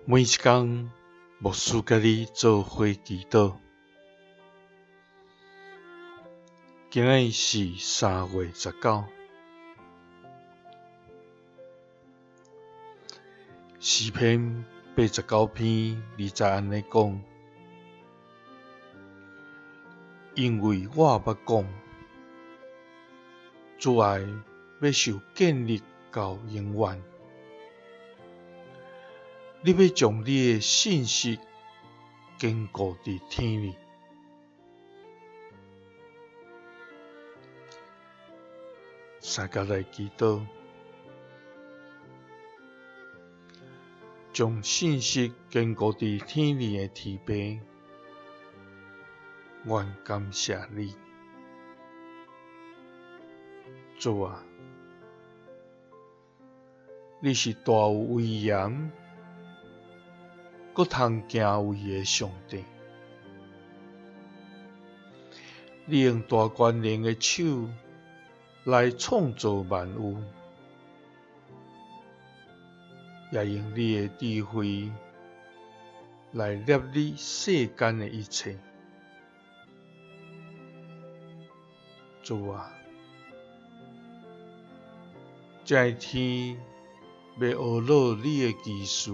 每一工，牧師佮你做伙祈禱。今仔日是3月19，詩篇89篇2節按呢講：因為我捌講，慈愛欲受建立到永遠。你欲將你的信實堅固佇天裡。三佮來祈禱，將信實堅固佇天裡的天父，阮感謝你，主啊，你是大有威嚴、閣通敬畏的上帝，你用大權能的手來創造萬有，也用你的智慧來捏立世間的一切。主啊，這个天欲學樂你的奇事，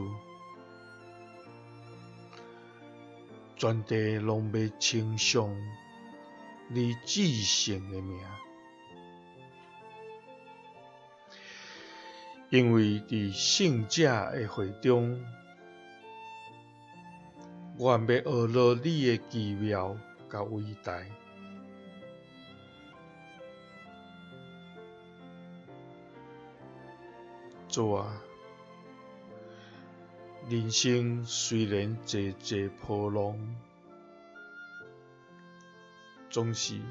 全地攏欲稱頌你至聖的名。因為佇聖者的會中，阮欲學樂你的奇妙佮偉大。主啊，人生雖然濟濟波浪，總是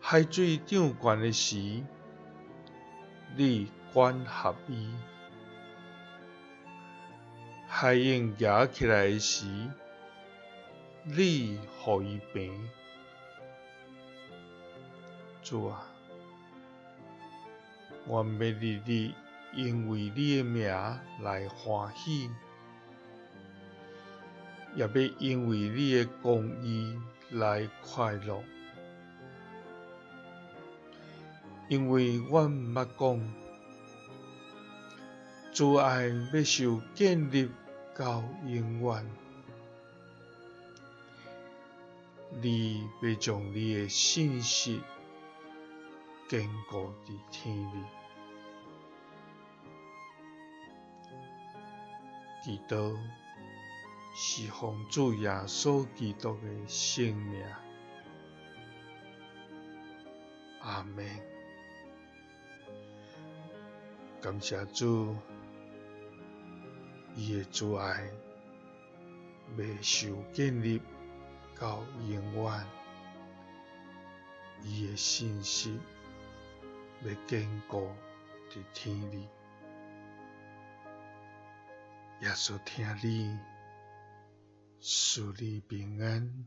海水漲懸的時，你管轄伊；海湧夯起來的時，你予伊平。主啊，阮欲日日因為你的名來歡喜，也欲因為你的公義來快樂。因為阮捌講，慈愛欲受建立到永遠，你欲將你的信實堅固佇天裡。祈禱是奉主耶穌基督的聖名，阿們。感謝主，伊的慈愛欲受建立到永遠，伊的信實欲堅固佇天裡。耶穌疼你，賜你平安。